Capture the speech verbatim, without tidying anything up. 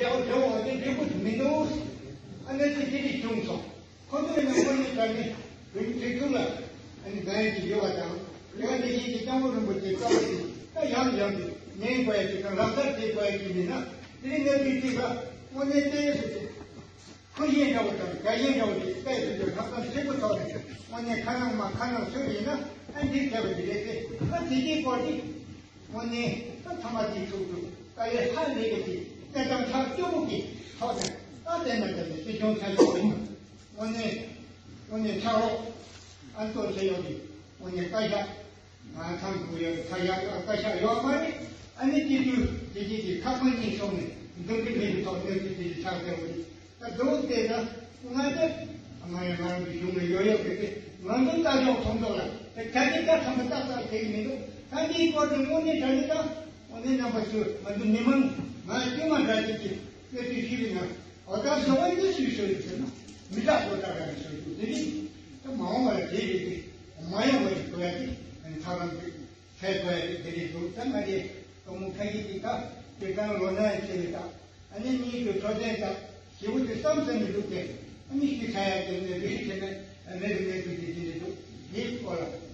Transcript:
ཡང་འབྲེལ་བ་དེ་འབྲེལ་པོ་མི་འདུག་ཨ་ནི་དེ་དེ་རིགས་བྱུང་སོང་། ཁོ་ཚོས་ནི་དངོས་གནས་དྲང་གནས་བོད་མི་སྤྱི་ཚོགས་ལ་ཨ་ནི་དགའ་ཡོད་ཀྱི་ཡོད་པ་དང་། དེ་བ་དེ་བཞིན་གྱི་སྐྱབས་མགོན་རིན་པོ་ཆེའི་བཀའ་དེ་ད་ཡང་ཡང་དུ་ཉན་དགོས་ཡ་ཅིག་དང་ལག་བསྟར་བྱེད་དགོས་ཡ་ཅིག་མིན་ན། དེ་རིང་གནས་ཚུལ་ཅིག་ལ་དངོས་གནས་བལྟས་ཡོད་ཟེར་ཏེ། ཁོ་ཡིན་འདྲ་བོ་དང་རྒྱ་ཡིན་འདྲ་བོ་ཞིག་བལྟས་ཟེར་ཏེ་ལྷག་བསམ་ཆེན་པོ་ཐོག་ནས་དངོས་གནས་ཁ་ནང་མ་ཁ་ནང་ཚུད་ཡིན་ན་ཨ་འདི་བྱས་པ་ཅིག་རེད་དེ། ད་དེ་གའི་སྐོར་དེ། དངོས་གནས་ད་ཐ་མ་དེའི་ཚུགས་སུ་ད་ལས་ཧ་ལས་ཀྱི་གནས་སྟངས་ཆགས་སྐྱོ་པོ་གི་ཐོག་ནས་ད་བསྟན་ན་བསྟན་ནས་སྲིད་སྐྱོང་ཚར་ཡོད་པ་ཡིན། དངོས་གནས་དངོས་གནས་ཕྱག་རོགས་ཨ་མདོ་ཆེ་ཡོད་ཀྱི་དངོས་གནས་བཀའ་ཤག་ང་ཚང་གུ་ཡོད་ཚ་ཡག་བཀའ་ཤག་ཡོད་མ་རེད། ཨ་ནི་དེ་དུས་དེ་གྱིས་ཀྱི་ཁ་ཁོ་གཉིས་སོང་ནས་འདུག་གི་མེད་པའི་ཐོག་གནས་ཚུལ་དེ་གྱིས་ཆགས་བསྡད་པ་རེད། ད་དུང་བལྟས་ན་ང་ཚོ་ང་ཡང་ང་རང་གི་གཞུང་ལ་ཡོད་ཡོད་གི་ང་ཚོ་ལྟ་ཞོག་མཐོང་ཐོག་ལ་དེ་ག་དེ་ལྟ་ཐམ་པ་ཏག་ཏག་དེ་གི་མི་འདུག་ད་འདིའི་སྐོར་དུ་དངོས་གནས་དྲང་གནས་དང་དངོས་གནས་རྣམ་པ་ཚོས་ང་ཚོ་མི་མང་ང་དཀྱུས་མ་འདྲ་ཅིག་གི་གནས་ཚུལ་ཞིག་ཡིན་ན་འོ་ད་བཟོ་བ་འདི་སུས་བཟོས་ཡོད་ཟེར་ན་མི་དྲག་པོ་ལྟ་ག་ནས་བཟོས་འདུག་དེ་རིང་ད་མ་འོངས་པ་ལ་དེ་རེད་དེ་མ་ཡོང་བ་ཞིག་དགོས་ཡ་དེ་ཐག་རང་དེ། ཁའི་ཁོའི་དེ་རིང་འདུག་ད་ང་རེ་གཏོང་མོ་ཁ་ཡིག་གི་ད་དེ་དང་ལོ་ན་ཡི་ཆེ་བའི་ད་ཨ་ནི་གཉིས་ཀྱི་འཕྲོད་བསྟེན་ད་ཞེ་པོ་དེ་བསམ་ཚུལ་མི་འདུག་སྟེ། ཨ་ནི་ཤི་ཁ་ཡ་དེ་ནས་རེ་ཞིག་བྱས་ནས་ཨ་ནི་རེ་ནས་དུས་དེ་དེ་རེད་འདུག་དེའི་སྐོར་ལ་